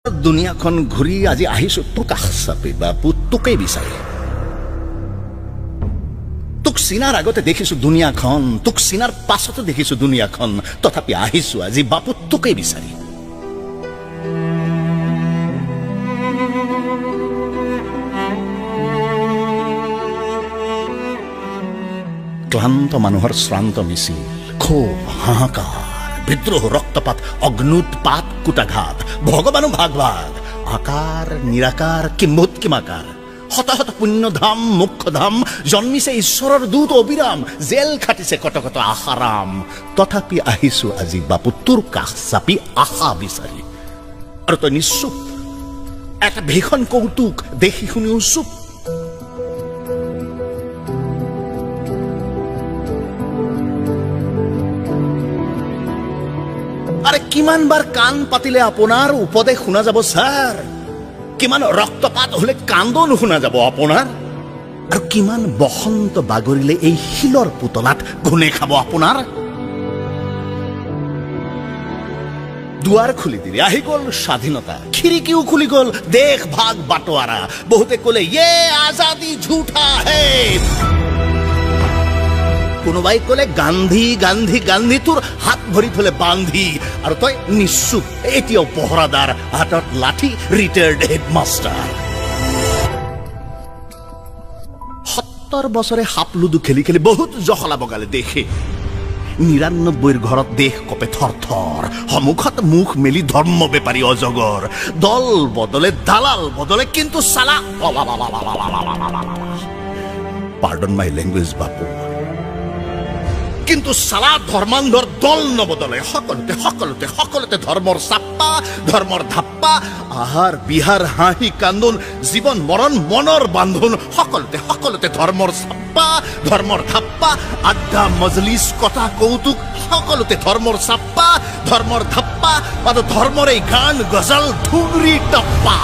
দুনিয়াখন ঘূৰি আজি আহিছো তোৰ কাষ চাপি বাপু, তোকেই বিচাৰি। তোক চিনাৰ আগতে দেখিছো দুনিয়াখন, তোক চিনাৰ পাছতো দেখিছো দুনিয়াখন, তথাপি আহিছো আজি বাপু তোকেই বিচাৰি। ক্লান্ত মানুহৰ শ্ৰান্ত মিছিল, ক্ষোভ, হাহাকাৰ, বিদ্ৰোহ, ৰক্তপাত, অগ্নুৎপাত, কুটাঘাত, ভগৱানো ভাগ ভাগ, আকাৰ নিৰাকাৰ কিম্ভূত কিমাকাৰ, শত শত পুণ্যধাম মোক্ষধাম, জন্মিছে ঈশ্বৰৰ দূত অবিৰাম, জেল খাটিছে কত কত আশাৰাম, তথাপি আহিছো আজি বাপু তোৰ কাষ চাপি আশা বিচাৰি। আৰু তই নিশ্চুপ, এটা ভীষণ কৌতুক দেখি শুনিও চুপ। আৰে কিমান বাৰ কাণ পাতিলে আপোনাৰ উপদেশ শুনা যাব ছাৰ? কিমান ৰক্তপাত হলে কান্দোন শুনা যাব আপোনাৰ? আৰু কিমান বসন্ত বাগৰিলে এই শিলৰ পুতলাত ঘূণে খাব আপোনাৰ? দুৱাৰ খুলি দিলে, আহি গ'ল স্বাধীনতা, খিৰিকীও খুলি গ'ল, দেশ ভাগ বাটোৱাৰা। বহুতে ক'লে ইয়ে আজাদী ঝুঠা হে, কোনোবাই ক'লে গান্ধী গান্ধী গান্ধী, তোৰ হাত ভৰি থলে বান্ধি। আৰু তই নিশ্চুপ, এতিয়াও পহৰাদাৰ, হাতত লাঠি, ৰিটায়াৰ্ড হেডমাষ্টাৰ। 70 বছৰে সাপ লুডু খেলি খেলি বহুত জখলা বগালে দেশে। 99ৰ ঘৰত দেশ কঁপে থৰ থৰ, সন্মুখত মুখ মেলি ধৰ্ম বেপাৰী অজগৰ। দল বদলে, দালাল বদলে, কিন্তু চালা, পাৰ্ডন মাই লেংগুৱেজ বাপু, কিন্তু চালা ধৰ্মান্ধৰ দল নবদলে। সকলোতে সকলোতে সকলোতে ধৰ্মৰ চাপ্পা, ধৰ্মৰ ধাপ্পা, আহাৰ বিহাৰ হাঁহি কান্দোন, জীৱন মৰণ মনৰ বান্ধোন, সকলোতে সকলোতে ধৰ্মৰ চাপ্পা, ধৰ্মৰ ধাপ্পা, আড্ডা মজলিছ কথা কৌতুক, সকলোতে ধৰ্মৰ চাপ্পা, ধৰ্মৰ ধাপ্পা, আৰু ধৰ্মৰ এই গান গজল ঠুংৰি টপ্পা।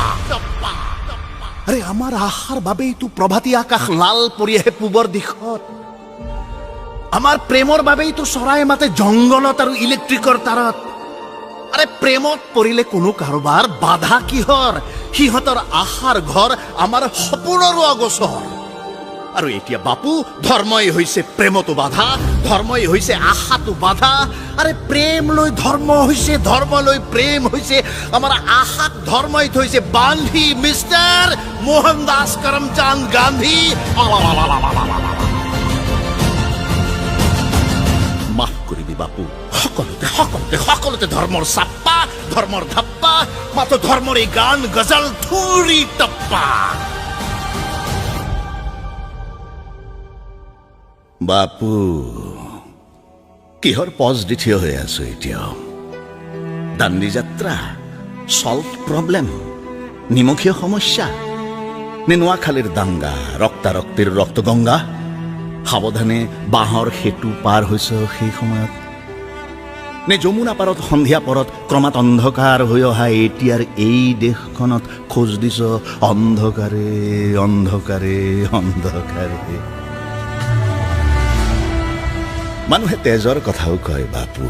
আৰে আমাৰ আশাৰ বাবেইতো প্ৰভাতী আকাশ লাল পৰি আহে পূবৰ দিশত। আমাৰ প্ৰেমৰ বাবেইতো চৰাই মাতে জংঘলত আৰু ইলেক্ট্ৰিকৰ তাৰত। আৰে প্ৰেমত পৰিলে কোনো কাৰোবাৰ বাধা কিহৰ? সিহঁতৰ আশাৰ ঘৰ আমাৰ সপোনৰো অগোচৰ। আৰু এতিয়া বাপু, ধৰ্মই হৈছে প্ৰেমতো বাধা, ধৰ্মই হৈছে আশাটো বাধা। আৰে প্ৰেম লৈ ধৰ্ম হৈছে, ধৰ্ম লৈ প্ৰেম হৈছে, আমাৰ আশাক ধৰ্মই থৈছে বান্ধি মিষ্টাৰ মোহন দাস কৰমচান্দ গান্ধী। মাফ কৰিবি বাপু, সকলোতে সকলোতে সকলোতে ধৰ্মৰ চাপ্পা, ধৰ্মৰ ধাপ্পা, মাত্ৰ ধৰ্মৰ এই গান গজল থুৰি টপ্পা। বাপু, কিহৰ পজ দি থিয় হৈ আছো এতিয়াও? দাণ্ডি যাত্ৰা, চল্ভ প্ৰব্লেম, নিমখীয়া সমস্যা নে নোৱাখালীৰ দাংগা, ৰক্তাৰক্তিৰ ৰক্তগংগা? সাৱধানে বাঁহৰ সেতু পাৰ হৈছ সেই সময়ত নে যমুনা পাৰত সন্ধিয়া পৰত ক্ৰমাৎ অন্ধকাৰ হৈ অহা এতিয়াৰ এই দেশখনত খোজ দিছ অন্ধকাৰে অন্ধকাৰে অন্ধকাৰে? মানুহে তেজৰ কথাও কয় বাপু,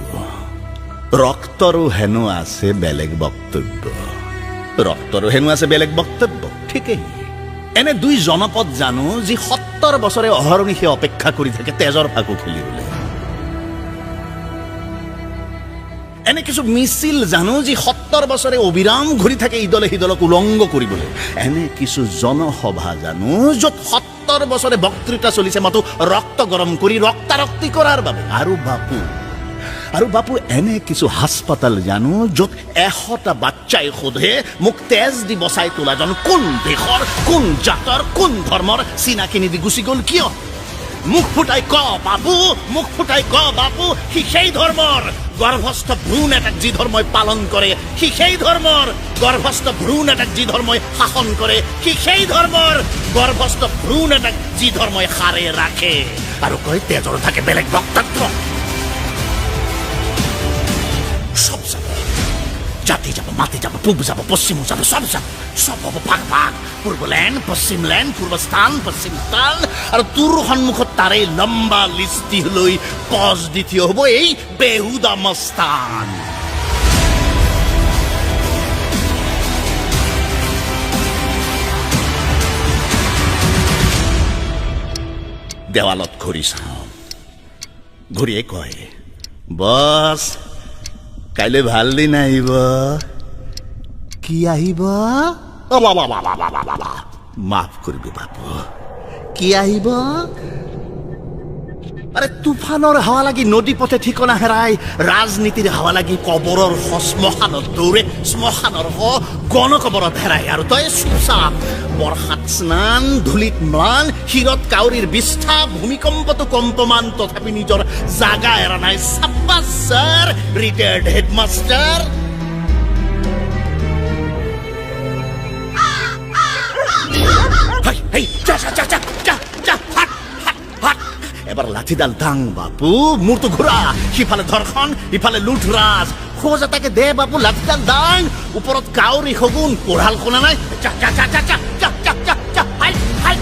ৰক্তৰো হেনো আছে বেলেগ বক্তব্য, ৰক্তৰো হেনো আছে বেলেগ বক্তব্য। ঠিকেই, এনে দুই জনপদ জানো যি 70 বছৰে অহৰ্নিশে অপেক্ষা কৰি থাকে তেজৰ ফাকু খেলিবলৈ। এনে কিছু মিছিল জানো যি 70 বছৰে অবিৰাম ঘূৰি থাকে ইদলে সিদলক উলংগ কৰিবলৈ। এনে কিছু জনসভা জানো য'ত 70 বছৰে বক্তৃতা চলিছে মাথো ৰক্ত গৰম কৰি ৰক্তাৰক্তি কৰাৰ বাবে। আৰু বাপু এনে কিছু হাস্পাতাল জানো য'ত 100টা বাচ্চাই সোধে মোক তেজ দি বচাই তোলাজন কোন দেশৰ, কোন জাতৰ, কোন ধৰ্মৰ, চিনাকি নিদি গুচি গ'ল কিয়? মুখ ফুটাই ক বাপু, মুখ ফুটাই ক বাপু, সি সেই ধৰ্মৰ গৰ্ভস্থ ভ্ৰূণ এটাক যি ধৰ্মই পালন কৰে, সি সেই ধৰ্মৰ গৰ্ভস্থ ভ্ৰূণ এটাক যি ধৰ্মই শাসন কৰে, সি সেই ধৰ্মৰ গৰ্ভস্থ ভ্ৰূণ এটাক যি ধৰ্মই সাৰে ৰাখে। আৰু কয় তেজৰ থাকে বেলেগ বক্তব্য। সব যাব, জাতি যাব, মাটি যাব, পূব যাব, পশ্চিমো যাব, সব যাব, সব হ'ব ভাগ ভাগ, পূৰ্ব লেণ্ড, পশ্চিম লেণ্ড, পূৰ্বস্থান, পশ্চিম স্থান। আৰু তোৰ সন্মুখত তাৰে লম্বা লিষ্টি লৈ পজ দি থিয় হ'ব এই বেহুদা মস্তান। দেৱালত ঘড়ী চাওঁ। ঘড়ীয়ে কয়, বছ, কাইলৈ ভাল দিন আহিব। কি আহিব? মাফ কৰিবি বাপু, কি আহিব? আৰে, তুফানৰ হাৱা লাগি নদী পথে ঠিকনা হেৰাই, ৰাজনীতিৰ হাৱা লাগি কবৰৰ শ্মশানত দৌৰে, শ্মশানৰ শ গণকবৰত হেৰাই, আৰু তই চুপচাপ বৰ্ষাত স্নান, ধূলিত ম্লান, শিৰত কাউৰীৰ বিষ্ঠা, ভূমিকম্পটো কম্পমান, তথাপি নিজৰ জাগা এৰা নাই। চাব্বাছ ছাৰ, ৰিটায়াৰ্ড হেডমাষ্টাৰ। হেই, যা যা যা যা যা যা, হাট হাট হাট। এবাৰ লাঠিডাল দাং বাপু, মূৰটো ঘূৰা। সিফালে ধৰ্ষণ, ইফালে লুটৰাজ। খোজ এটাকে দে বাপু, লাঠিডাল দাং। ওপৰত কাউৰী, শগুন, কোঢ়াল শুনা নাই। যা যা যা যা যা যা যা যা যা, হাই হাই।